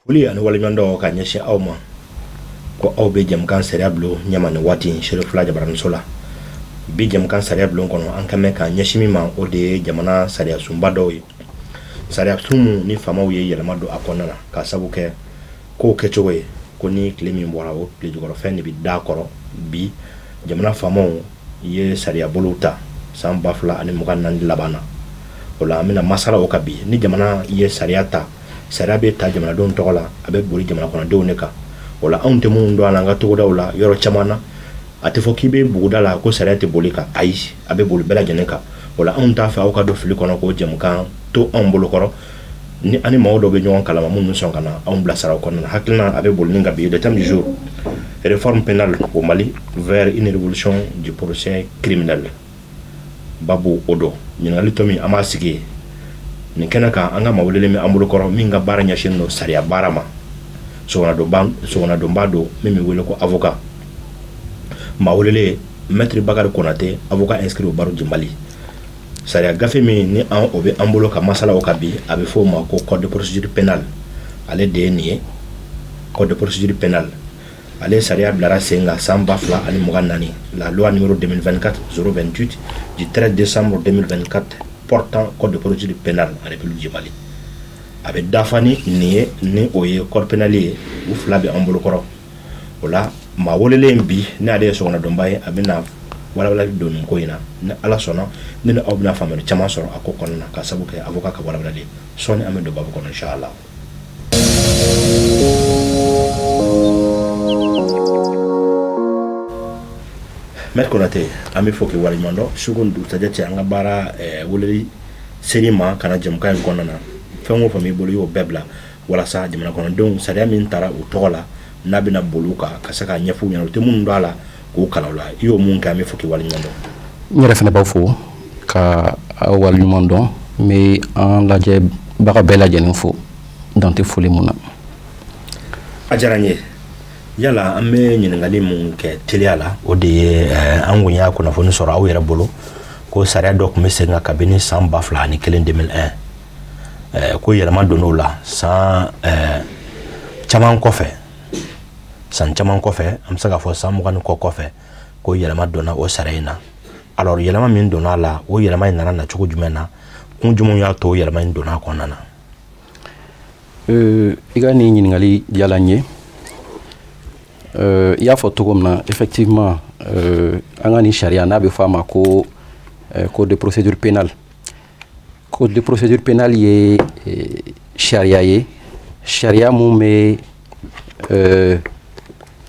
Foli ani waleɲumandɔn ka ɲɛsin aw ma ko aw bɛ jɛmukan sariya bulon ɲɛma nin waati in Serifila jabaraniso la. Bi jɛmukan sariya bulon kɔnɔ, an kan bɛ ka ɲɛsin min ma, o de ye jamana sariya sunba dɔw ye, sariya sun min ni faamaw ye yɛlɛma don a kɔnɔna na ka sabu kɛ kow kɛcogo ye, ko ni tile min bɔra, o tile jukɔrɔfɛn de bɛ da kɔrɔ. Bi jamana faamaw ye sariya bolow ta san 2024 laban na. O la, an bɛna masala o kan bi. Ni jamana ye sariya ta, sariya bɛ ta jamanadenw tɔgɔ la, a bɛ boli jamana kɔnɔdenw de kan. O la, anw tɛ minnu dɔn a la, an ka togodaw la, yɔrɔ caman na, a tɛ fɔ k'i bɛ buguda la ko sariya tɛ boli kan. Ayi, a bɛ boli bɛɛ lajɛlen kan. O la, anw t'a fɛ aw ka don fili kɔnɔ k'o jɛmukan to anw bolo kɔrɔ ni ani maaw dɔw bɛ ɲɔgɔn kalama minnu sɔn ka na anw bilasira o kɔnɔna na. Hakilina a bɛ boli min kan bi, le thème du jour: réforme pénale au Mali, vers une révolution du procès criminel. Babu o don. Ɲininkali tɔ min an b'a sigi nin kɛnɛ kan, an ka maa welelen bɛ an bolo kɔrɔ min ka baara ɲɛsinnen don sariya baara ma, sɔgɔnadonba don min bɛ wele ko avocat. Maa welelen, maître Bakari Konate, avocat inscrit au barreau du Mali. Sariya gafe min ni an o bɛ an bolo ka masala o kan bi, a bɛ fɔ o ma ko code de procédure pénale. Ale de ye nin ye, code de procédure pénale. Ale sariya bilara sen kan san 2024, la loi numéro 2024 028 du 13 décembre 2024 portant code de procédure pénale en République du Mali. A bɛ dafa ni nin ye, ni o ye code pénal ye. U fila bɛ an bolo kɔrɔ. O la, maa welelen bi, ni ale ye sɔgɔnadonba ye, a bɛna walawalali don nin ko in na. Ni Ala sɔnna, ne ni aw bɛna faamuyali caman sɔrɔ a ko kɔnɔna na ka sabu kɛ avocat ka walawalali ye. Sɔɔni an bɛ don babu kɔnɔ, inshallah. Maître Konate, an bɛ fɔ k'i waleɲuman dɔn. Su ko ni dugusajɛ cɛ, an ka baara weleli seri ma ka na jɛmukan in kɔnɔna na, fɛn o fɛn b'i bolo, i y'o bɛɛ bila walasa jamana kɔnɔdenw, sariya min taara u tɔgɔ la n'a bɛna boli u kan, ka se k'a ɲɛfɔ u ɲɛna, u tɛ minnu dɔn a la, k'u kalan o la. I y'o mun kɛ, an bɛ fɔ k'i waleɲuman dɔn. N yɛrɛ fana b'aw fo ka aw waleɲuman dɔn. N bɛ an lajɛbaga bɛɛ lajɛlen fo, dan tɛ foli mun na. A diyara n ye. Yala an bɛ ɲininkali mun kɛ teliya la, o de ye an kun y'a kunnafoni sɔrɔ aw yɛrɛ bolo ko sariya dɔ tun bɛ sen kan kabini san 2001, 2001, ko yɛlɛma donn'o la san caman kɔfɛ. San caman kɔfɛ, an bɛ se k'a fɔ san 20 ni kɔ kɔfɛ, ko yɛlɛma donna o sariya in na. Alors, yɛlɛma min donna a la, o yɛlɛma in nana na cogo jumɛn na? Kun jumɛn y'a to yɛlɛma in donna a kɔnɔna na? I ka nin ɲininkali diyara n ye. I y'a fɔ cogo min na, effectivement, an ka nin sariya n'a bɛ fɔ a ma ko code de procédure pénale. Code de procédure pénale ye sariya ye, sariya mun bɛ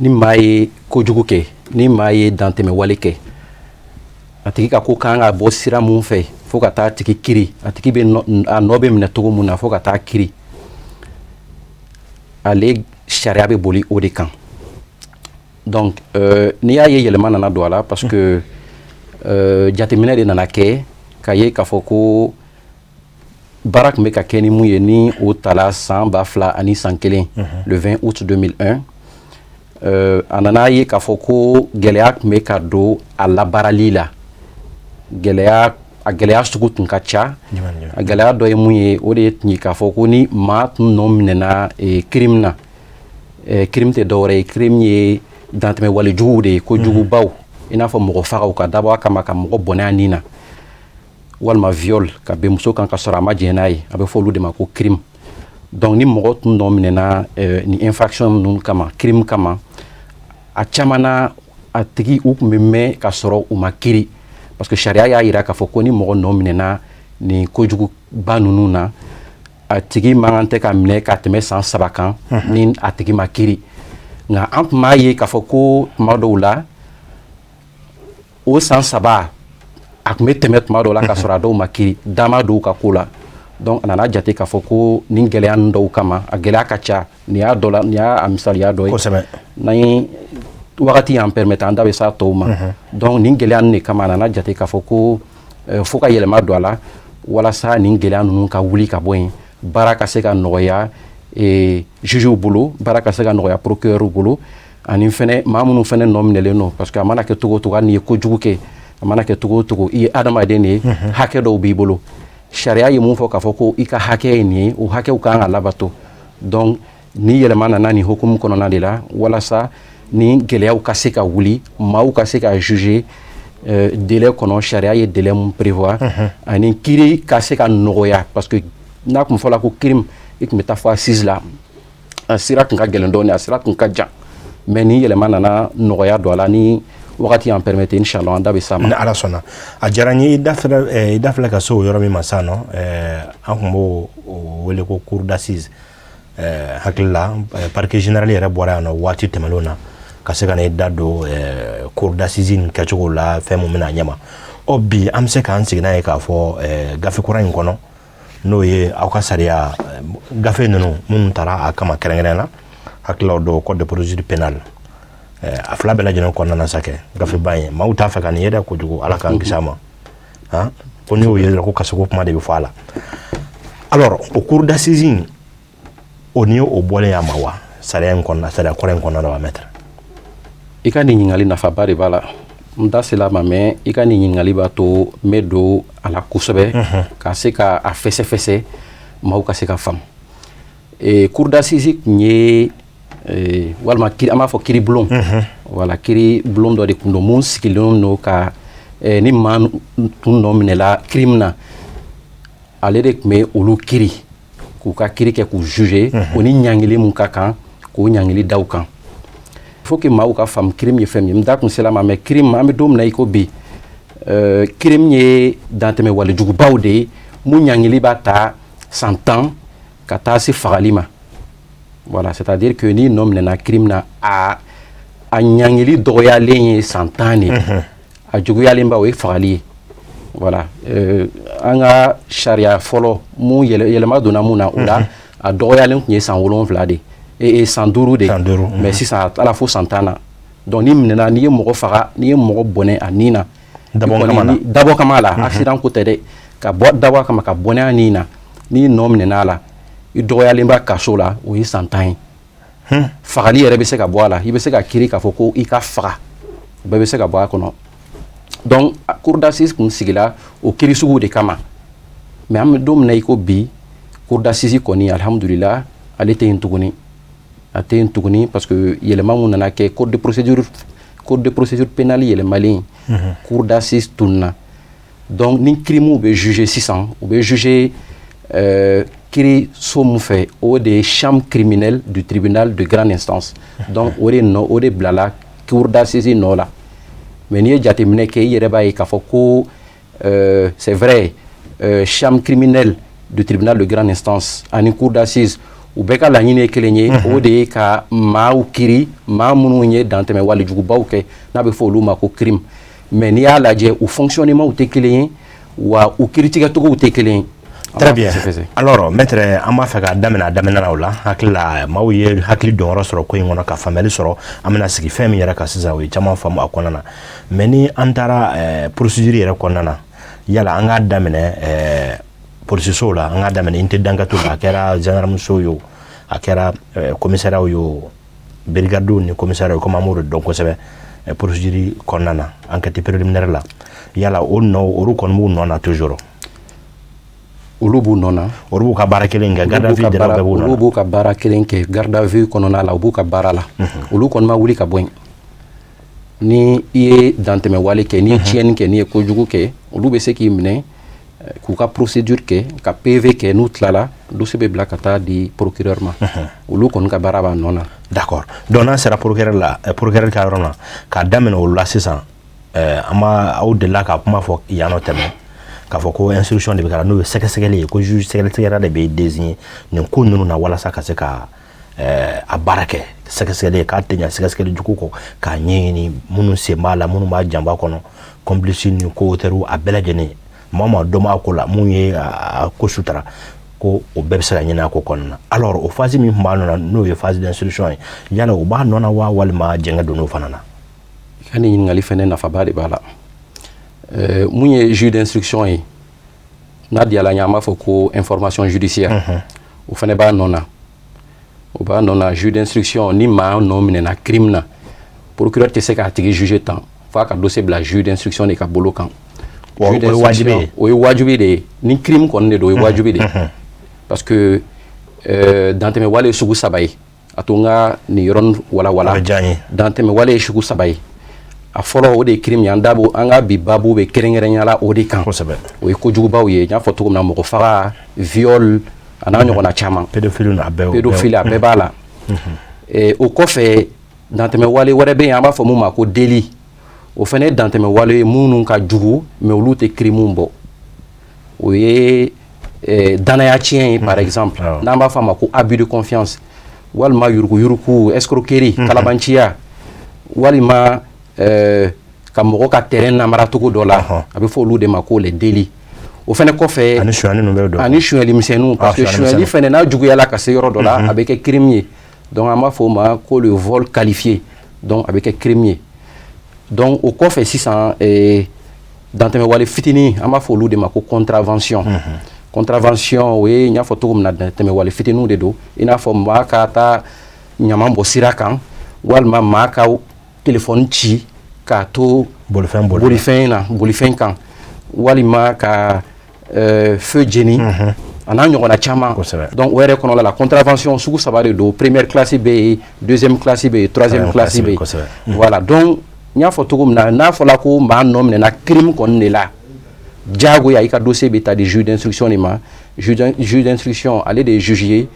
ni maa ye kojugu kɛ, ni maa ye dantɛmɛ wale kɛ, a tigi ka ko kan ka bɔ sira mun fɛ fo ka taa tigi kiri, a tigi bɛ a nɔ bɛ minɛ cogo mun na fo ka taa kiri, ale sariya bɛ boli o de kan. Donc n'i y'a ye yɛlɛma nana don a la, parce que jateminɛ de nana kɛ ka ye k'a fɔ ko baara tun bɛ ka kɛ ni mun ye, ni o tala san 2001, le 20 août 2001, a nana ye k'a fɔ ko gɛlɛya tun bɛ ka don a labaarali la. Gɛlɛya, a gɛlɛya sugu tun ka ca. A gɛlɛya dɔ ye mun ye? O de ye tun ye k'a fɔ ko ni maa tun nɔ minɛna crime na, crime tɛ dɔwɛrɛ ye, crime ye dantɛmɛ wale juguw de ye, kojugubaw, i n'a fɔ mɔgɔ fagaw ka dabɔ a kama ka mɔgɔ bɔnɛ a nin na, walima viol, ka bin muso kan ka sɔrɔ a ma jɛn n'a ye, a bɛ fɔ olu de ma ko crime. Donc ni mɔgɔ tun nɔ minɛna ni infraction ninnu kama, crime kama, a caman na a tigi u tun bɛ mɛn ka sɔrɔ u ma kiri, parce que sariya y'a jira k'a fɔ ko ni mɔgɔ nɔ minɛna nin kojuguba ninnu na, a tigi man kan tɛ ka minɛ ka tɛmɛ san 3 kan ni a tigi ma kiri. Nka an tun b'a ye k'a fɔ ko tuma dɔw la, o san 3 a tun bɛ tɛmɛ tuma dɔw la ka sɔrɔ a dɔw ma kiri, dama dɔw ka ko la. Donc a nana jate k'a fɔ ko nin gɛlɛya ninnu dɔw kama, a gɛlɛya ka ca, nin y'a dɔ la, nin y'a misaliya dɔ ye. N'an ye wagati y'an permettre, an da bɛ s'a tɔw ma. Donc nin gɛlɛya ninnu de kama, a nana jate k'a fɔ ko fo ka yɛlɛma don a la walasa nin gɛlɛya ninnu ka wuli ka bɔ yen, baara ka se ka nɔgɔya jugew bolo, baara ka se ka nɔgɔya procureur bolo, ani fɛnɛ maa minnu fɛnɛ nɔ minɛlen don, parce que a mana kɛ cogo o cogo, hali n'i ye kojugu kɛ, a mana kɛ cogo o cogo, i ye adamaden de ye, hakɛ dɔw b'i bolo. Sariya ye mun fɔ k'a fɔ ko i ka hakɛ ye nin ye, o hakɛw kan ka labato. Donc Ni yɛlɛma nana nin hukumu kɔnɔna de la, walasa ni gɛlɛyaw ka se ka wuli, maaw ka se ka juger délai kɔnɔ, sariya ye délai mun prévoir, ani kiiri ka se ka nɔgɔya, parce que n'a tun fɔla ko crime, i tun bɛ taa fɔ assise la, a sira tun ka gɛlɛn dɔɔnin, a sira tun ka jan. Mais ni yɛlɛma nana nɔgɔya don a la, ni wagati y'an permettre, inchallah, an da bɛ s'a ma. Ni Ala sɔnna, a diyara n ye. I da filɛ, i da filɛ ka se o yɔrɔ min ma sisan nɔ, an tun b'o wele ko cour d'assises. Hakili la, parquet général yɛrɛ bɔra yan nɔ waati tɛmɛnlenw na ka se ka na i da don cour d'assises nin kɛcogo la, fɛn mun bɛna ɲɛma. Ɔ, bi an bɛ se k'an sigi n'a ye k'a fɔ gafe kura in kɔnɔ, n'o ye aw ka sariya gafe ninnu minnu taara a kama kɛrɛnkɛrɛn na, hakililaw dɔw code de procédure pénale, a fila bɛɛ lajɛlen kɔnɔna na sa, kɛ gafeba in ye. Maaw t'a fɛ ka nin ye dɛ kojugu, Ala k'an kisi a ma. Han, ko n'i y'o ye dɔrɔn, ko kasoko kuma de bɛ fɔ a la. Alors, o cour d'assises in, o ni o bɔlen a ma wa, sariya in kɔnɔna, sariya kɔrɔ in kɔnɔna na wa, maître? I ka nin ɲininkali nafaba de b'a la. N da sela a ma, mais i ka nin ɲininkali b'a to n bɛ don a la kosɛbɛ ka se ka a fɛsɛfɛsɛ, maaw ka se ka faamu. Cour d'assises tun ye, walima an b'a fɔ kiiribulon, wala kiiribulon dɔ de tun don mun sigilen don ka ni maa tun nɔ minɛla crime na, ale de tun bɛ olu kiri, k'u ka kiri kɛ, k'u juger, o ni ɲangili mun ka kan, k'o ɲangili da u kan. Il faut que maaw ka faamu crime ye fɛn min ye. N da kun sela ma, mais crime, an bɛ don min na i ko bi, crime ye dantɛmɛ walejugubaw de ye mun ɲangili b'a ta san 10 ka taa se fagali ma. Voilà, c'est à dire que n'i nɔ minɛna crime na, a ɲangili dɔgɔyalen ye san 10 de ye, a juguyalen ba, o ye fagali ye. Voilà. An ka sariya fɔlɔ mun yɛlɛma donna mun na, o la a dɔgɔyalen tun ye san 7 de ye, san 5 de, mais sisan a taara fo san 10 na. Donc n'i minɛna, n'i ye mɔgɔ faga, n'i ye mɔgɔ bɔnɛ a nin na, dabɔ kama la, accident ko tɛ dɛ, ka bɔ dabɔ kama ka bɔnɛ a nin na, n'i nɔ minɛna a la, i dɔgɔyalen ba kaso la, o ye san 10 ye. Fagali yɛrɛ bɛ se ka bɔ a la, i bɛ se ka kiiri k'a fɔ ko i ka faga, o bɛɛ bɛ se ka bɔ a kɔnɔ. Donc cour d'assises kun sigila o kiiri sugu de kama. Mais an bɛ don min na i ko bi, cour d'assises kɔni, alhamdulillah, ale tɛ yen tuguni, a tɛ yen tuguni, parce que yɛlɛma mun nana kɛ code de procédure pénale yɛlɛmalen, cour d'assises tununa. Donc ni crime bɛ juger sisan, u bɛ juger kiiri so mun fɛ, o de ye chambre criminelle du tribunal de grande instance. Donc o de nɔ, o de bilala cour d'assises nɔ la. Mais n'i ye jateminɛ kɛ, i yɛrɛ b'a ye k'a fɔ ko c'est vrai, chambre criminelle du tribunal de grande instance ani cour d'assises, u bɛɛ ka laɲini ye kelen ye, o de ye ka maaw kiri, maa minnu ye dantɛmɛ walejugubaw kɛ, n'a bɛ fɔ olu ma ko crime. Mais n'i y'a lajɛ, u fonctionnement tɛ kelen ye, wa u kiiritigɛcogow tɛ kelen ye. Très bien. Alors, maître, an b'a fɛ ka daminɛ a daminɛ na o la. Hakili la, maaw ye hakili dɔnyɔrɔ sɔrɔ ko in kɔnɔ, ka faamuyali sɔrɔ. An bɛna sigi fɛn min yɛrɛ kan sisan, o ye caman faamu a kɔnɔna na. Mais ni an taara procédure yɛrɛ kɔnɔna na, yala an k'a daminɛ polisisow la, an k'a daminɛ unité d'enquête la, a kɛra gendarme ye o, a kɛra commissariat ye o, brigade ni commissariat, komi an b'o de dɔn kosɛbɛ procédure kɔnɔna na, enquête préliminaire la, yala o nɔ, olu kɔni b'u nɔ na toujours? Olu b'u nɔ na. Olu b'u ka baara kelen kɛ, garde à vue bɛɛ b'u nɔ na. Olu b'u ka baara kelen kɛ garde à vue kɔnɔna la, u b'u ka baara la. Olu kɔni ma wuli ka bɔ yen. Ni i ye dantɛmɛ wale kɛ, n'i ye tiɲɛni kɛ, n'i ye kojugu kɛ, olu bɛ se k'i minɛ, k'u ka procédure kɛ, ka PV kɛ. N'u tilala, dossier bɛ bila ka taa di procureur ma. Olu kɔni ka baara b'a nɔ na. D'accord. Donc n'an sera procureur la, procureur ka yɔrɔ la, k'a daminɛ o la sisan, an b'a aw delila ka kuma fɔ yan nɔ tɛmɛ k'a fɔ ko instruction de bɛ kɛ, n'o ye sɛgɛsɛgɛli ye, ko juge sɛgɛsɛgɛla de bɛ désigner nin ko ninnu na, walasa ka se ka a baara kɛ sɛgɛsɛgɛli ye, k'a tɛ ɲɛ sɛgɛsɛgɛli jugu kɔ, k'a ɲɛɲini minnu sen b'a la, minnu b'a janba kɔnɔ, complice ni co-auteur, a bɛɛ lajɛlen, maa o maa dɔ b'a ko la, mun ye a ko sutura, ko o bɛɛ bɛ se ka ɲini a ko kɔnɔna na. Alors, o phase min tun b'a nɔ na, n'o ye phase d'instruction ye, yala o b'a nɔ na wa, walima jɛngɛ donn'o fana na? I ka nin ɲininkali fɛnɛ nafaba de b'a la. Mun ye juge d'instruction ye, n'a diyala n ye, an b'a fɔ ko information judiciaire, o fɛnɛ b'a nɔ na, o b'a nɔ na. Juge d'instruction, ni maa nɔ minɛna crime na, procureur tɛ se k'a tigi juger tan, f'a ka dossier bila juge d'instruction de ka bolo kan. O ye wajibi ye? O ye wajibi de ye. Ni crime kɔni de don, o ye wajibi de ye, parce que dantɛmɛ wale ye sugu saba ye. A to n ka nin yɔrɔnin walawala. Dantɛmɛ wale ye sugu saba ye. A fɔlɔ, o de ye crime ye. An dabo, an ka bi baabu bɛ kɛrɛnkɛrɛnya la o de kan. O ye kojugubaw ye, n y'a fɔ cogo min na, mɔgɔ faga, viol, a n'a ɲɔgɔnna caman. Pédophile, a bɛɛ. Pédophile, a bɛɛ b'a la. O kɔfɛ, dantɛmɛ wale wɛrɛ bɛ yen, an b'a fɔ mun ma ko délit. O fana ye dantɛmɛ wale ye minnu ka jugu, mais olu tɛ crime bɔ. O ye danaya tiɲɛ ye, par exemple, n'an b'a fɔ a ma ko abus de confiance, walima yuruguyurugu, escroquerie, kalabanciya, walima ka mɔgɔ ka terrain namara cogo dɔ la. A bɛ fɔ olu de ma ko les délits. O fana kɔfɛ, ani sonyali ninnu bɛɛ don. Ani sonyali misɛnninw, parce que sonyali fɛnɛ, n'a juguyala ka se yɔrɔ dɔ la, a bɛ kɛ crime ye. Donc an b'a fɔ o ma ko le vol qualifié. Donc a bɛ kɛ crime ye. Donc o kɔfɛ sisan, dantɛmɛ wale fitinin, an b'a fɔ olu de ma ko contravention. Contravention, o ye, n y'a fɔ cogo min na, dantɛmɛ wale fitininw de don, i n'a fɔ maa ka taa ɲaman bɔ sira kan, walima maa ka téléphone ci k'a to bolifɛn boli bolifɛn na, bolifɛn kan, walima ka feu jeni, a n'a ɲɔgɔnna caman. Donc o yɛrɛ kɔnɔna la, contravention sugu saba de don: première classe bɛ yen, deuxième classe bɛ yen, troisième classe bɛ yen. Voilà. Donc n y'a fɔ cogo min na, n'a fɔra ko maa nɔ minɛna crime kɔni de la, diyagoya i ka dossier bɛ taa di juge d'instruction de ma. Juge d'instruction, ale de ye juge ye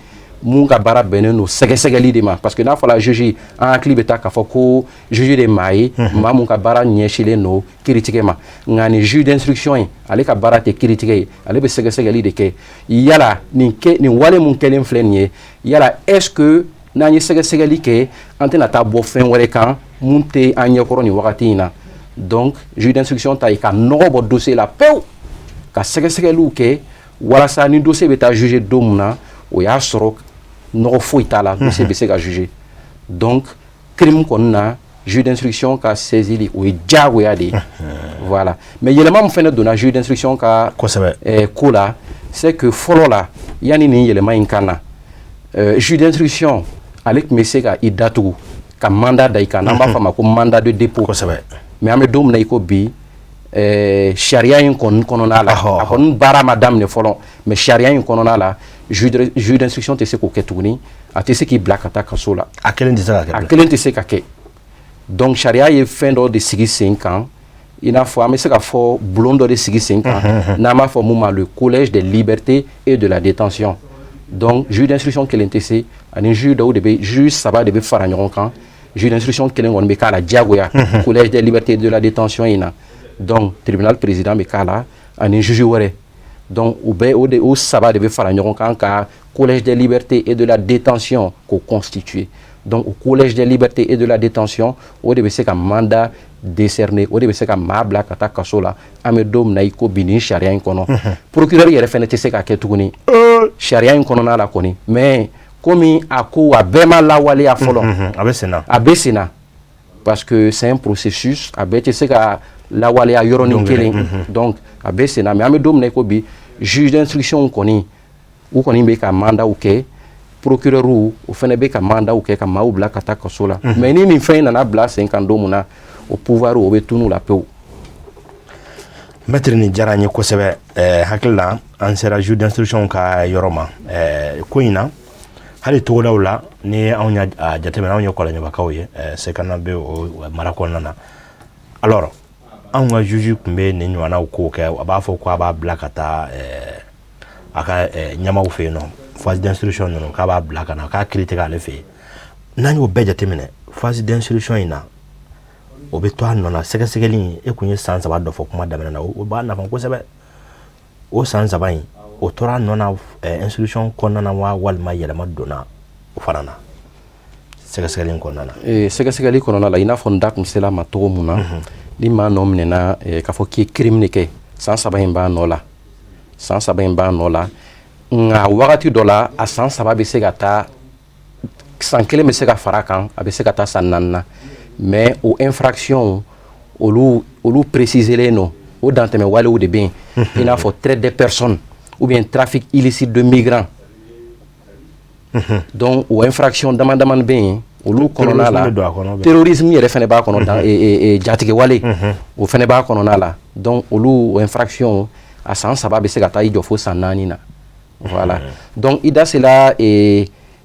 mun ka baara bɛnnen don sɛgɛsɛgɛli de ma, parce que n'a fɔra juge, an hakili bɛ taa k'a fɔ ko juge de maa ye, maa mun ka baara ɲɛsinnen don kiiritigɛ ma. Nka nin juge d'instruction in, ale ka baara tɛ kiiritigɛ ye, ale bɛ sɛgɛsɛgɛli de kɛ. Yala nin kɛ, nin wale mun kɛlen filɛ nin ye, yala est ce que n'an ye sɛgɛsɛgɛli kɛ, an tɛna taa bɔ fɛn wɛrɛ kan mun tɛ an ɲɛkɔrɔ nin wagati in na? Donc juge d'instruction ta ye ka nɔgɔ bɔ dossier la pewu, ka sɛgɛsɛgɛliw kɛ, walasa ni dossier bɛ taa juger don min na, o y'a sɔrɔ nɔgɔ foyi t'a la, dossier bɛ se ka juger. Donc crime kɔni na, juge d'instruction ka saisili, o ye diyagoya de ye. Voilà. Mais yɛlɛma min fɛnɛ donna juge d'instruction ka ko la, c'est que fɔlɔ la, yanni nin yɛlɛma in ka na, juge d'instruction, ale tun bɛ se ka i datugu ka mandat da i kan, n'an b'a fɔ a ma ko mandat de dépôt. Mais an bɛ don min na i ko bi, sariya in kɔni kɔnɔna la, a kɔni baara ma daminɛ fɔlɔ, mais sariya in kɔnɔna la, juge d'instruction tɛ se k'o kɛ tuguni. A tɛ se k'i bila ka taa kaso la. A kelen tɛ se ka kɛ. A kelen tɛ se ka kɛ. Donc sariya ye fɛn dɔ de sigi sen kan, i n'a fɔ an bɛ se ka fɔ bulon dɔ de sigi sen kan, n'an b'a fɔ mun ma le collège des libertés et de la détention. Donc juge d'instruction kelen tɛ se, ani juge dɔw de bɛ, juge saba de bɛ fara ɲɔgɔn kan. Juge d'instruction kelen kɔni bɛ k'a la diyagoya, collège des libertés et de la détention in na. Donc tribunal président bɛ k'a la, ani juge wɛrɛ. Donc u bɛɛ, o de, o saba de bɛ fara ɲɔgɔn kan ka collège des libertés et de la détention k'o constituer. Donc o collège des libertés et de la détention, o de bɛ se ka mandat décerner, o de bɛ se ka maa bila ka taa kaso la. An bɛ don min na i ko bi, nin sariya in kɔnɔ, procureur yɛrɛ fɛnɛ tɛ se ka kɛ tuguni sariya in kɔnɔna la kɔni. Mais komi a ko a bɛɛ ma lawaleya fɔlɔ, A bɛ sen na. A bɛ sen na, parce que c'est un processus, a bɛɛ tɛ se ka lawaleya yɔrɔnin kelen. Donc a bɛ sen na. Mais an bɛ don min na i ko bi, juge d'instruction kɔni, u kɔni bɛ ka mandatw kɛ, procureur o fɛnɛ bɛ ka mandatw kɛ ka maaw bila ka taa kaso la. Mais ni nin fɛn in nana bila sen kan don min na, o pouvoir, o bɛ tunu la pewu. Maître, nin diyara n ye kosɛbɛ. Hakili la, an sera juge d'instruction ka yɔrɔ ma. Ko in na, hali togodaw la, ni anw y'a jateminɛ, anw ye kɔlɔnjɛbakaw ye, Sekana bɛ o mara kɔnɔna na. Alors anw ka juge tun bɛ nin ɲɔgɔnnaw kow kɛ, a b'a fɔ ko a b'a bila ka taa a ka ɲɛmaw fɛ yen nɔ, phase d'instruction ninnu, k'a b'a bila ka na k'a kiiri tigɛ ale fɛ yen. N'an y'o bɛɛ jateminɛ, phase d'instruction in na, o bɛ to a nɔ na. Sɛgɛsɛgɛli in, e kun ye san 3 dɔ fɔ kuma daminɛ na, o b'a nafa kosɛbɛ. O san 3 in, o tora a nɔ na instruction kɔnɔna na wa, walima yɛlɛma donna o fana na sɛgɛsɛgɛli in kɔnɔna na? Sɛgɛsɛgɛli kɔnɔna la, i n'a fɔ n da kun sela ma cogo mun na, ni maa nɔ minɛna k'a fɔ k'i ye crime de kɛ, san 3 in b'a nɔ la, san 3 in b'a nɔ la. Nka wagati dɔ la, a san 3 bɛ se ka taa, san 1 bɛ se ka fara a kan, a bɛ se ka taa san 4 na. Mais o infraction, olu préciselen don, o dantɛmɛ walew de bɛ yen, i n'a fɔ traite des personnes ou bien trafic illicite de migrants. Donc o infraction dama damani bɛ yen, olu kɔnɔna la, terrorisme yɛrɛ fɛnɛ b'a kɔnɔ, jatigɛ wale, o fɛnɛ b'a kɔnɔna la. Donc olu o infraction, a san 3 bɛ se ka taa i jɔ fo san 4 na. Voilà. Donc i da sela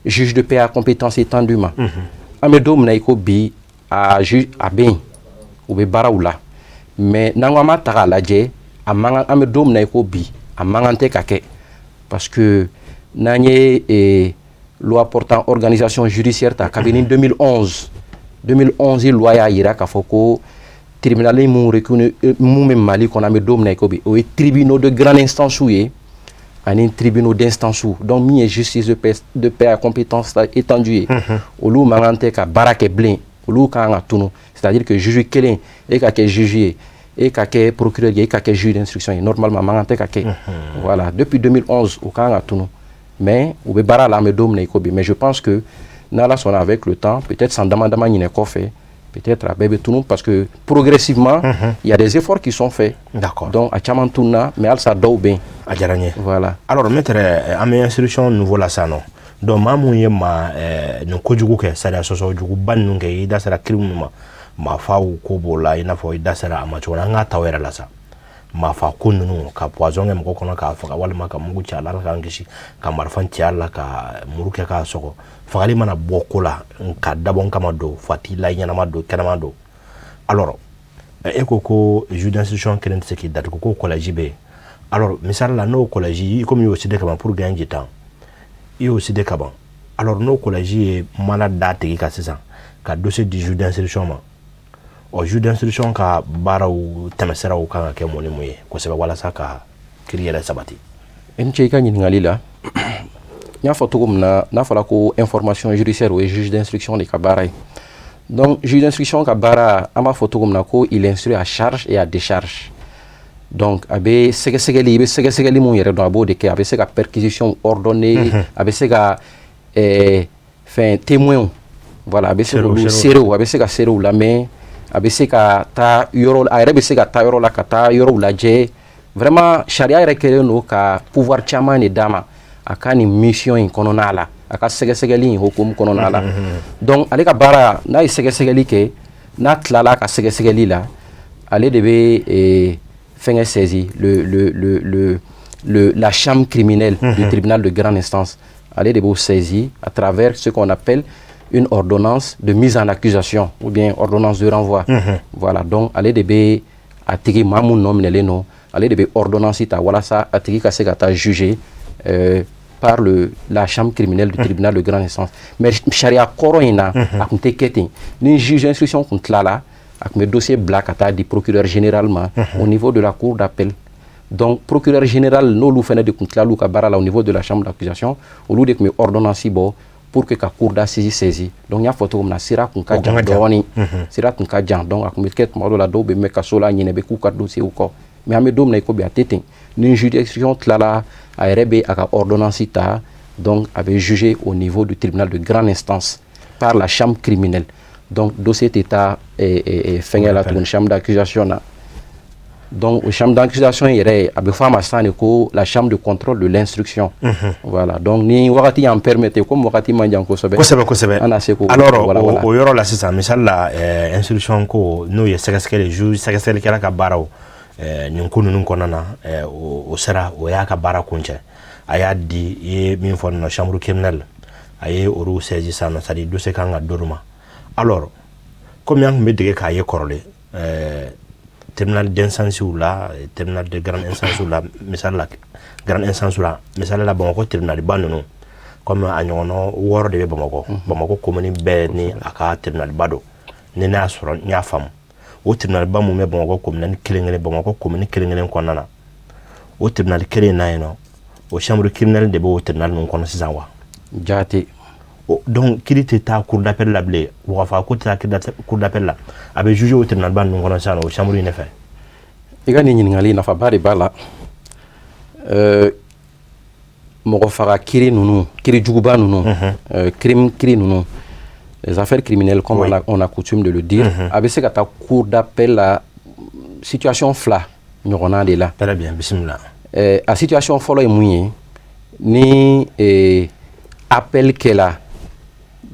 juge de paix à compétence étendue ma. An bɛ don min na i ko bi, a juge a bɛ yen, u bɛ baaraw la, mais n'an ko an b'a ta k'a lajɛ, a man kan. An bɛ don min na i ko bi, a man kan tɛ ka kɛ, parce que n'an ye loi portant organisation judiciaire ta kabini 2011, 2011 loi y'a yira k'a fɔ ko tribunal mun reconnu mun bɛ Mali kɔnɔ, an bɛ don min na i ko bi, o ye tribunaux de grande instance ye ani tribunaux d'instance. Donc min ye justice de paix à compétence étendue ye, olu man kan tɛ ka baara kɛ bilen, olu kan ka tunu. C'est-à-dire que juge kelen, e ka kɛ juge ye, e ka kɛ procureur ye, e ka kɛ juge d'instruction ye, normalement man kan tɛ ka kɛ. Voilà, depuis 2011 o kan ka tunu, mais u bɛ baara la, an bɛ don min na i ko bi. Mais je pense que n'Ala sɔnna, avec le temps, peut-être san dama dama ɲinɛ kɔfɛ, peut-être a bɛɛ bɛ tunu, parce que progressivement il y a des efforts qui sont faits. Donc a caman tununa, mais halisa dɔw bɛ yen. A diyara n ye. Voilà. Alors maître, an bɛ instruction niveau la sisan nɔ. Donc maa mun ye maa nin kojugu kɛ, sariya sɔsɔ juguba ninnu kɛ, i da sera crime minnu ma, maafaw ko b'o la, i n'a fɔ i da sera a ma cogo min na, an k'a ta o yɛrɛ la sa. Maafa ko ninnu, ka poison kɛ mɔgɔ kɔnɔ k'a faga, walima ka mugu ci a la, Ala k'an kisi, ka marifa ci a la, ka muru kɛ k'a sɔgɔ, fagali mana bɔ ko la ka dabɔ kama don, fa t'i la, ɲɛnama don, kɛnɛma don. Alors e ko ko juge d'instruction kelen tɛ se k'i datugu, ko collège bɛ yen. Alors misali la, n'o collège, komi i y'o cité kaban pour gagner du temps, i y'o cité kaban, alors n'o collège ye mana d'a tigi kan sisan ka dossier di juge d'instruction ma, ɔ juge d'instruction ka baaraw tɛmɛsiraw kan ka kɛ mun ni mun ye kosɛbɛ walasa ka kiiri yɛrɛ sabati? I ni ce i ka ɲininkali la. N y'a fɔ cogo min na, n'a fɔra ko information judiciaire, o ye juge d'instruction de ka baara ye. Donc juge d'instruction ka baara, an b'a fɔ cogo min na ko il instruit à charge et à décharge. Donc a bɛ sɛgɛsɛgɛli, i bɛ sɛgɛsɛgɛli mun yɛrɛ dɔn, a b'o de kɛ. A bɛ se ka perquisition ordonner, a bɛ se ka fɛn témoin, voilà, a bɛ se k'olu seerew, a bɛ se ka seerew lamɛn, a bɛ se ka taa yɔrɔ, a yɛrɛ bɛ se ka taa yɔrɔ la ka taa yɔrɔw lajɛ. Vraiment, sariya yɛrɛ kɛlen don ka pouvoir caman de d'a ma a ka nin mission in kɔnɔna la, a ka sɛgɛsɛgɛli in hukumu kɔnɔna la. Donc ale ka baara, n'a ye sɛgɛsɛgɛli kɛ, n'a tilala a ka sɛgɛsɛgɛli la, ale de bɛ fɛngɛ saisi le la chambre criminelle du tribunal de grande instance. Ale de b'o saisi à travers ce qu'on appelle une ordonnance de mise en accusation ou bien ordonnance de renvoi. Voilà, donc ale de bɛ a tigi, maa mun nɔ minɛlen don, ale de bɛ ordonnance ta walasa a tigi ka se ka taa juger par la chambre criminelle du tribunal de grande instance. Mais sariya kɔrɔ in na, a tun tɛ kɛ ten. Ni juge d'instruction tun tilala, a tun bɛ dossier bila ka taa di procureur général ma au niveau de la cour d'appel. Donc procureur général n'olu fana de tun tilal'u ka baara la au niveau de la chambre d'accusation, olu de tun bɛ ordonnance bɔ pour que ka cour d'assises saisi. Donc n y'a fɔ cogo min na, sira tun ka jan dɔɔni, sira tun ka jan. Donc a tun bɛ kɛ tuma dɔw la, dɔw bɛ mɛn kaso la, ɲinɛ bɛ k'u ka dossier kɔ. Mais an bɛ don min na i ko bi, a tɛ ten. Ni juge d'instruction tilala, a yɛrɛ bɛ a ka ordonnance ta. Donc a bɛ juger au niveau du tribunal de grande instance par la chambre criminelle. Donc dossier tɛ taa fɛngɛ la tuguni, chambre d'accusation na. Donc o chambre d'accusation yɛrɛ, a bɛ fɔ a ma sisan de ko la chambre de contrôle de l'instruction. Voilà, donc ni wagati y'an permettre, comme wagati man jan kosɛbɛ, kosɛbɛ kosɛbɛ, an na se k'o alors o yɔrɔ la sisan, misali la, instruction ko n'o ye sɛgɛsɛgɛli, juge sɛgɛsɛgɛlikɛla ka baaraw, nin ko ninnu kɔnɔna na, o sera, o y'a ka baara kuncɛ, a y'a di, i ye min fɔ nin na, chambre criminelle, a ye olu saisi sisan nɔ, c'est à dire dossier kan ka d'olu ma. Alors komi an tun bɛ dege k'a ye kɔrɔlen tribunal d'instance la, tribunal de grande instance la, misali la, grande instance la, misali la, Bamakɔ tribunal ba ninnu, comme a ɲɔgɔnna 6 de bɛ Bamakɔ, Bamakɔ commune bɛɛ ni a ka tribunal ba don. Ni ne y'a sɔrɔ n y'a faamu, o tribunal ba mun bɛ Bamakɔ commune kelen kelen, Bamakɔ commune kelen kelen kɔnɔna na, o tribunal kelen in na yen nɔ, o chambre criminelle de bɛ o tribunal ninnu kɔnɔ sisan wa? Jaati. Donc kiiri tɛ taa cour d'appel la bilen, wagafa ko tɛ taa cour d'appel la, a bɛ juger o tribunal ba ninnu kɔnɔ sisan, o chambre in de fɛ. I ka nin ɲininkali, nafaba de b'a la. Mɔgɔ faga kiiri ninnu, kiiri juguba ninnu, crime kiiri ninnu, les affaires criminelles comme on a coutume de le dire, a bɛ se ka taa cour d'appel la situation fila ɲɔgɔnna de la. Très bien, bisimila. A situation fɔlɔ ye mun ye? Ni appel kɛla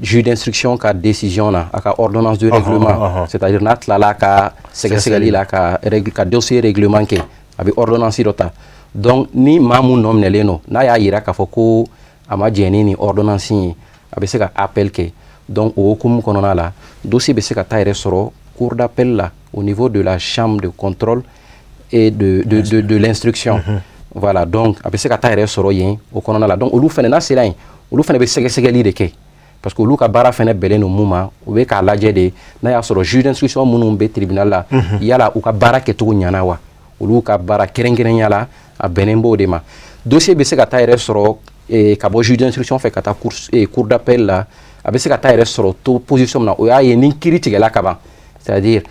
juge d'instruction ka décision na, a ka ordonnance de règlement, c'est-à-dire n'a tilala a ka sɛgɛsɛgɛli la ka dossier règlement kɛ, a bɛ ordonnance dɔ ta. Donc ni maa mun nɔ minɛlen don, n'a y'a yira k'a fɔ ko a ma jɛn ni nin ordonnance ye. A bɛ se ka appel kɛ. Donc o hukumu kɔnɔna la, dossier bɛ se ka taa yɛrɛ sɔrɔ cour d'appel la, au niveau de la chambre de contrôle et de l'instruction. Voilà, donc a bɛ se ka taa yɛrɛ sɔrɔ yen o kɔnɔna la. Donc olu fɛnɛ, n'a sera yen, olu fɛnɛ bɛ sɛgɛsɛgɛli de kɛ, parce que olu ka baara fɛnɛ bɛnnen don mun ma, u bɛ k'a lajɛ de n'a y'a sɔrɔ juge d'instruction minnu bɛ tribunal la, yala u ka baara kɛcogo ɲɛna wa. Olu ka baara kɛrɛnkɛrɛnya la, a bɛnnen b'o de ma. Dossier bɛ se ka taa yɛrɛ sɔrɔ ka bɔ juge d'instruction fɛ ka taa cour d'appel la. A bɛ se ka taa yɛrɛ sɔrɔ to position min na, o y'a ye ni kiiri tigɛla ka ban, c'est-à-dire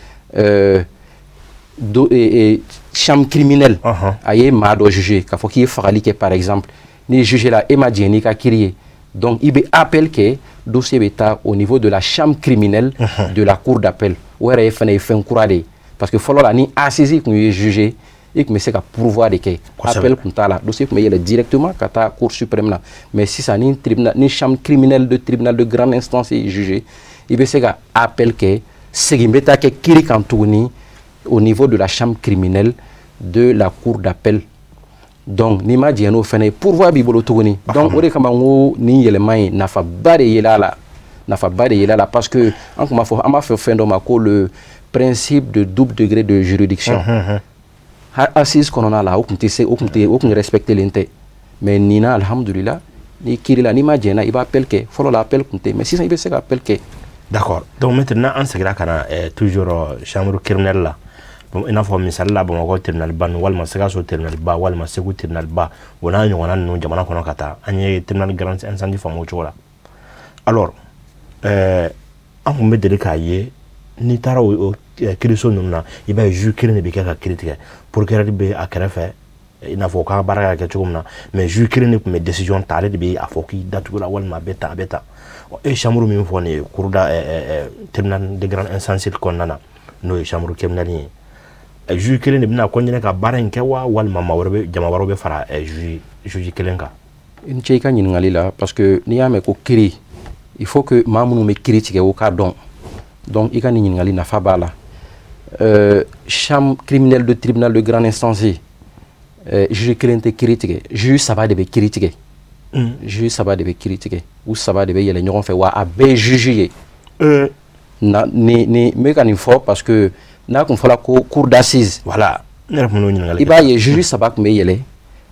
chambre criminelle a ye maa dɔ juger k'a fɔ k'i ye fagali kɛ, par exemple. N'i jugé la, e ma jɛn n'i ka kiiri ye, donc i bɛ appel kɛ, dossier bɛ taa au niveau de la chambre criminelle de la cour d'appel. O yɛrɛ ye fɛnɛ ye fɛn kura de ye, parce que fɔlɔ la, ni assise tun ye jugé, i tun bɛ se ka pourvoi de kɛ, appel tun t'a la, dossier tun bɛ yɛlɛ directement ka taa cour suprême na. Mais sisan, ni tribunal, ni chambre criminelle de tribunal de grande instance ye jugé, i bɛ se ka appel kɛ, segin bɛ taa kɛ kiiri kan tuguni au niveau de la chambre criminelle de la cour d'appel. Donc n'i ma jɛn n'o fɛnɛ ye, pourvoi b'i bolo tuguni. Donc o de kama n ko nin yɛlɛma in, nafaba de yela a la, nafaba de yela a la, parce que an tun b'a fɔ, an b'a fɔ fɛn dɔ ma ko le principe de double degré de juridiction. Assise kɔnɔna la, o tun tɛ se, o tun tɛ, o tun respecté len tɛ. Mais nin na, alhamdulillah, ni kiiri la, n'i ma jɛn na, i b'a appel kɛ. Fɔlɔ la, appel tun tɛ, mais sisan i bɛ se ka appel kɛ. D'accord. Donc maintenant, an seginna ka na toujours chambre criminelle la. Bon, i n'a fɔ misali la, Bamakɔ tribunal ba ninnu, walima Sikaso tribunal ba, walima Segu tribunal ba, o n'a ɲɔgɔnna ninnu jamana kɔnɔ ka taa, an ye tribunal grande instance faamu o cogo la. Alors an kun bɛ deli k'a ye, n'i taara o kiiriso ninnu na, i b'a ye juge kelen de bɛ kɛ ka kiiri tigɛ, procureur bɛ a kɛrɛfɛ, i n'a fɔ u ka baara ka kɛ cogo min na, mais juge kelen de tun bɛ décision ta, ale de bɛ a fɔ k'i datugula walima a bɛ tan, a bɛ tan. E ye chambre min fɔ nin ye, cour da tribunal de grande instance kɔnɔna na, n'o ye chambre criminelle ye, juge kelen de bɛna continuer ka baara in kɛ wa, walima maa wɛrɛ bɛ, jama wɛrɛw bɛ fara juge kelen kan? I ni ce i ka ɲininkali la, parce que n'i y'a mɛn ko kiiri, il faut que maa minnu bɛ kiiri tigɛ, o k'a dɔn. Donc i ka nin ɲininkali nafa b'a la. Chambre criminelle de tribunal de grande instance, juge kelen tɛ kiiri tigɛ, juge saba de bɛ kiiri tigɛ. Juge saba de bɛ kiiri tigɛ, u saba de bɛ yɛlɛ ɲɔgɔn fɛ, wa a bɛɛ ye juge ye. Na ni n bɛ ka nin fɔ parce que n'a kun fɔra ko cour d'assises, Voilà, ne yɛrɛ tun b'o ɲininkali. I b'a ye juge saba tun bɛ yɛlɛ,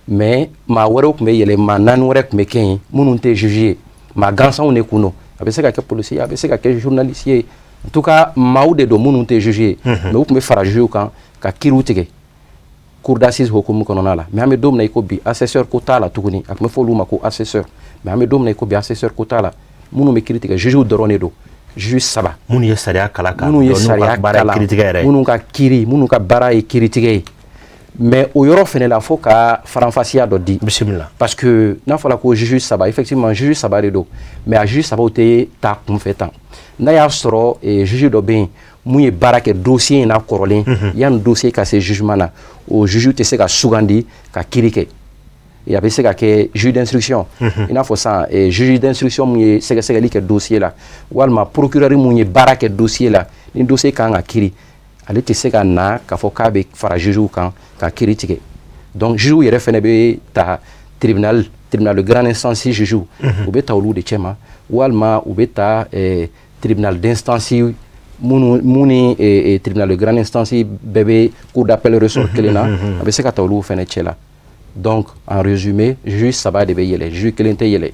mais maa wɛrɛw tun bɛ yɛlɛ, maa naani wɛrɛ tun bɛ kɛ yen minnu tɛ juge ye, maa gansanw de kun don. A bɛ se ka kɛ policier ye, a bɛ se ka kɛ journaliste ye, en tout cas maaw de don minnu tɛ juge ye, mais u tun bɛ fara juge kan ka kiiriw tigɛ cour d'assises hukumu kɔnɔna la. Mais an bɛ don min na i ko bi, assesseur ko t'a la tuguni. A tun bɛ fɔ olu ma ko assesseur, mais an bɛ don min na i ko bi, assesseur ko t'a la. Minnu bɛ kiiri tigɛ, juge dɔrɔn de don, juge saba. Minnu ye sariya kalan ka Minnu ye sariya kalan, minnu ka kiiri, minnu ka baara ye kiiritigɛ ye. Mais o yɔrɔ fɛnɛ la, fo ka faranfasiya dɔ di. Bisimila. Parce que n'a fɔra ko juge saba, effectivement juge saba de don, mais a juge sabaw tɛ taa kunfɛ tan. N'a y'a sɔrɔ juge dɔ bɛ yen mun ye baara kɛ dossier in na kɔrɔlen, yanni dossier ka se jugement na, o juge tɛ se ka sugandi ka kiiri kɛ. A bɛ se ka kɛ juge d'instruction, i n'a fɔ sisan juge d'instruction mun ye sɛgɛsɛgɛli kɛ dossier la, walima procureur mun ye baara kɛ dossier la. Ni dossier kan ka kiiri, ale tɛ se ka na k'a fɔ k'a bɛ fara juge kan ka kiiri tigɛ. Donc juge yɛrɛ fɛnɛ bɛ ta tribunal de grande instance juge, u bɛ ta olu de cɛma, walima u bɛ ta tribunal d'instance minnu mun ni tribunal de grande instance bɛɛ bɛ cour d'appel ressort kelen na, a bɛ se ka ta olu fɛnɛ cɛ la. Donc en résumé, juge saba de bɛ yɛlɛ, juge kelen tɛ yɛlɛ.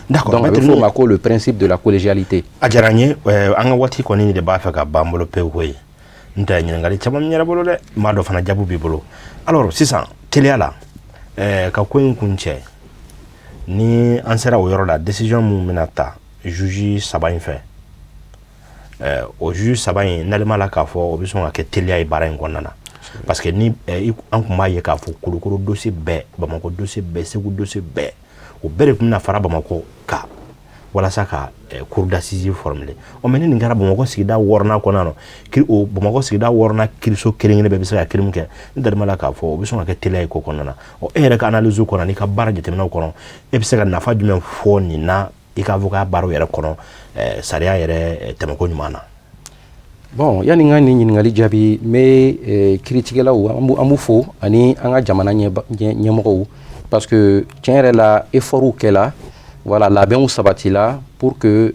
D'accord. Donc a bɛ fɔ o ma ko le principe de la collégialité. A diyara n ye. An ka waati kɔni de b'a fɛ ka ban bolo pewu koyi. N tɛ ɲininkali caman min yɛrɛ bolo dɛ, n b'a dɔn fana jaabi b'i bolo. Alors sisan, teliya la, ka ko in kun cɛ, ni an sera o yɔrɔ la, décision mun bɛna ta juge saba in fɛ, o juge saba in nalen b'a la k'a fɔ o bɛ sɔn ka kɛ teliya ye baara in kɔnɔna na, parce que ni an tun b'a ye k'a fɔ Kulukoro dossier bɛɛ, Bamakɔ dossier bɛɛ, Segu dossier bɛɛ, o bɛɛ de tun bɛna fara Bamakɔ kan walasa ka cour d'assises formuler. Ɔ, mais ni nin kɛra Bamakɔ sigida wɔɔrɔnan kɔnɔ yan nɔ, o Bamakɔ sigida wɔɔrɔnan kiiriso kelen kelen bɛɛ bɛ se ka kiiri min kɛ, ne dalen b'a la k'a fɔ o bɛ sɔn ka kɛ teliya ye ko kɔnɔna na. Ɔ, e yɛrɛ ka analyse kɔnɔ, n'i ka baara jateminɛw kɔnɔ, e bɛ se ka nafa jumɛn fɔ nin na i ka avocat baaraw yɛrɛ kɔnɔ, sariya yɛrɛ tɛmɛko ɲuman na? Bon, yani n ka nin ɲininkali jaabi, n bɛ kiiritigɛlaw, an b'u fo, ani an ka jamana ɲɛmɔgɔw, parce que tiɲɛ yɛrɛ la, effort kɛla. Voilà, labɛnw sabatila pour que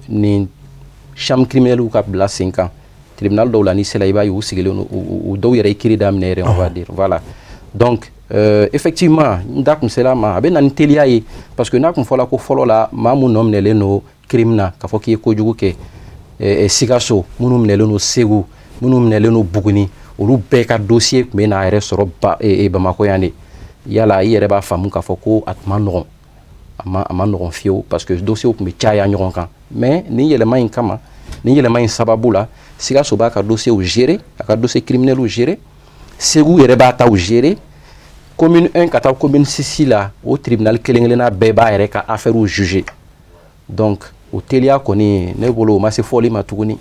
nin chambre criminelle ka bila sen kan. Tribunal dɔw la, n'i sera, i b'a ye u sigilen don, u dɔw yɛrɛ ye kiiri daminɛ yɛrɛ, on va dire. Voilà, donc effectivement, n da kun sera a ma, a bɛ na ni teliya ye, parce que n'a kun fɔla ko fɔlɔ la, maa mun nɔ minɛlen don crime na, k'a fɔ k'i ye kojugu kɛ Sikaso, minnu minɛlen don Segu, minnu minɛlen don Buguni, olu bɛɛ ka dossier tun bɛ n'a yɛrɛ sɔrɔ Bamakɔ yan de. Yala i yɛrɛ b'a faamu k'a fɔ ko a tun ma nɔgɔn, a ma nɔgɔn fiyewu, parce que dossier tun bɛ caya ɲɔgɔn kan. Mais nin yɛlɛma in kama, nin yɛlɛma in sababu la, Sikaso b'a ka dossier gérer, a ka dossier criminel gérer, Segu yɛrɛ b'a taw gérer, commune 1 ka taa commune 6 la, o tribunal kelen kelenna bɛɛ b'a yɛrɛ ka affaire juger. Donc o teliya kɔni, ne bolo, o ma se fɔli ma tuguni.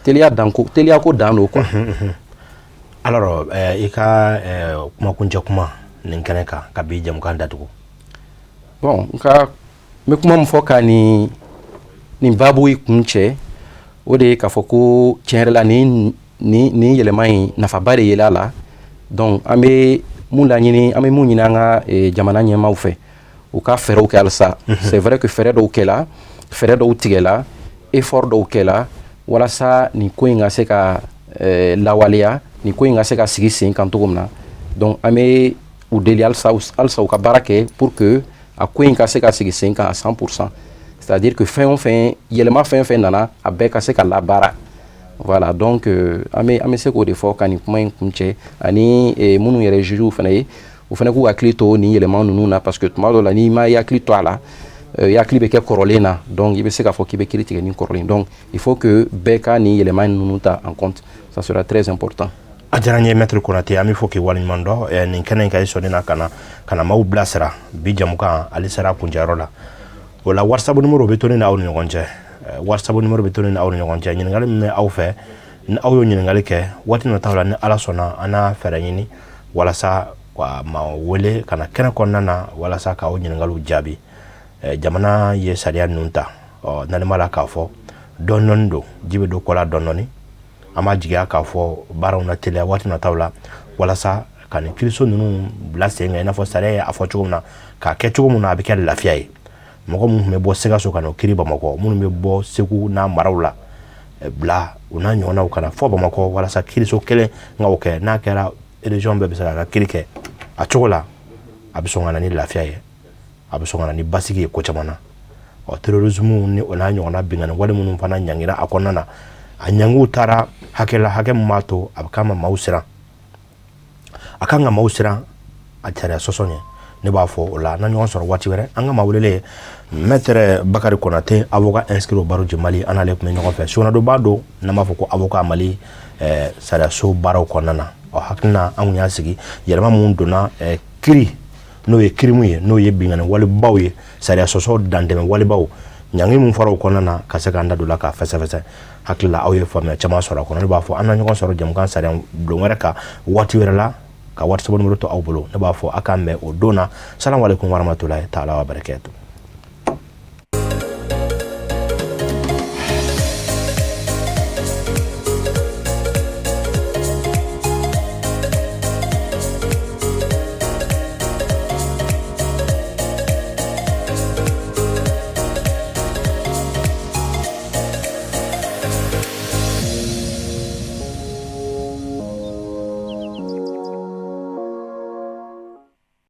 Teliya dan ko, teliya ko dan don, quoi. Alors, i ka kumakuncɛ kuma nin kɛnɛ kan ka bi jamukan datugu. Bon, n ka n bɛ kuma min fɔ ka nin baabu in kun cɛ, o de ye k'a fɔ ko tiɲɛ yɛrɛ la, nin yɛlɛma in, nafaba de yela a la. Donc an bɛ mun laɲini, an bɛ mun ɲini an ka jamana ɲɛmaaw fɛ, u ka fɛɛrɛw kɛ halisa. C'est vrai que fɛɛrɛ dɔw kɛla, fɛɛrɛ dɔw tigɛla, effort dɔw kɛla walasa nin ko in ka se ka lawaleya, nin ko in ka se ka sigi sen kan cogo min na. Donc an bɛ u deli halisa, halisa u ka baara kɛ pour que a ko in ka se ka sigi sen kan à 100%, c'est à dire que fɛn o fɛn yɛlɛma, fɛn o fɛn nana, a bɛɛ ka se ka labaara. Voilà, donc an bɛ se k'o de fɔ ka nin kuma in kun cɛ. Ani minnu yɛrɛ juges fana ye, u fana k'u hakili to nin yɛlɛma ninnu na, parce que tuma dɔw la, n'i ma i hakili to a la, i hakili bɛ kɛ kɔrɔlen na, donc i bɛ se k'a fɔ k'i bɛ kiiri tigɛ ni kɔrɔlen. Donc il faut que bɛɛ ka nin yɛlɛma ninnu ta en compte, ça sera très important. A diyara n ye, maître Konate. An bɛ fɔ k'i waleɲuman dɔn nin kɛnɛ in kan. I sɔnni na ka na maaw bilasira. Bi jamukan ale sera a kuncɛyɔrɔ la. O la, WhatsApp numéro bɛ to ne n'aw ni ɲɔgɔn cɛ, WhatsApp numéro bɛ to ne n'aw ni ɲɔgɔn cɛ. Ɲininkali min bɛ aw fɛ, ni aw y'o ɲininkali kɛ, waati nataw la, ni Ala sɔnna, an n'a fɛɛrɛ ɲini walasa ka maa wele ka na kɛnɛ kɔnɔna na walasa k'aw ɲininkaliw jaabi. Jamana ye sariya ninnu ta, ɔ n'ale la k'a fɔ dɔɔni dɔɔni don, ji bɛ don kɔ la dɔɔni dɔɔni. An b'a jigiya k'a fɔ baaraw na teliya waati nataw la walasa ka nin kiiriso ninnu bila sen kan, i n'a fɔ sariya ye a fɔ cogo min na, k'a kɛ cogo min na, a bɛ kɛ lafiya ye. Mɔgɔ minnu tun bɛ bɔ Sikaso ka na o kiiri Bamakɔ, minnu bɛ bɔ Segu n'a maraw la bila, u n'a ɲɔgɔnnaw, ka na fɔ Bamakɔ walasa kiiriso kelen ka o kɛ. N'a kɛra, région bɛɛ bɛ se k'a ka kiiri kɛ a cogo la. A bɛ sɔn ka na ni lafiya ye, a bɛ sɔn ka na ni basigi ye ko caman na. Ɔ terrorisme ni o n'a ɲɔgɔnna binkanni wale minnu fana ɲangira a kɔnɔna na, a ɲangiw taara hakɛ la, hakɛ min b'a to a bɛ k'a ma maaw siran, a kan ka maaw siran a sariya sɔsɔ ɲɛ. Ne b'a fɔ o la, n'an ɲɔgɔn sɔrɔ waati wɛrɛ. An ka maa welelen, maître Bakari Konate, avocat inscrit au barreau du Mali, an n'ale tun bɛ ɲɔgɔn fɛ. Sɔnadonba don, n'an b'a fɔ ko avocat Mali sariyaso baaraw kɔnɔna na. Ɔ hakilina an kun y'a sigi yɛlɛma mun donna kiiri, n'o ye crime ye, n'o ye binkanni walebaw ye, sariya sɔsɔ dantɛmɛ walebaw, ɲangi mun fɔra o kɔnɔna na, ka se k'an da don la k'a fɛsɛfɛsɛ. Hakili la, aw ye faamuya caman sɔrɔ a kɔnɔ. Ne b'a fɔ an na ɲɔgɔn sɔrɔ jamukan sariya bulon wɛrɛ kan waati wɛrɛ la, ka wari sɛbɛn to aw bolo. Ne b'a fɔ a k'an bɛn o don na. Salamu aleykum warahmatulahi taala wa barakatuh.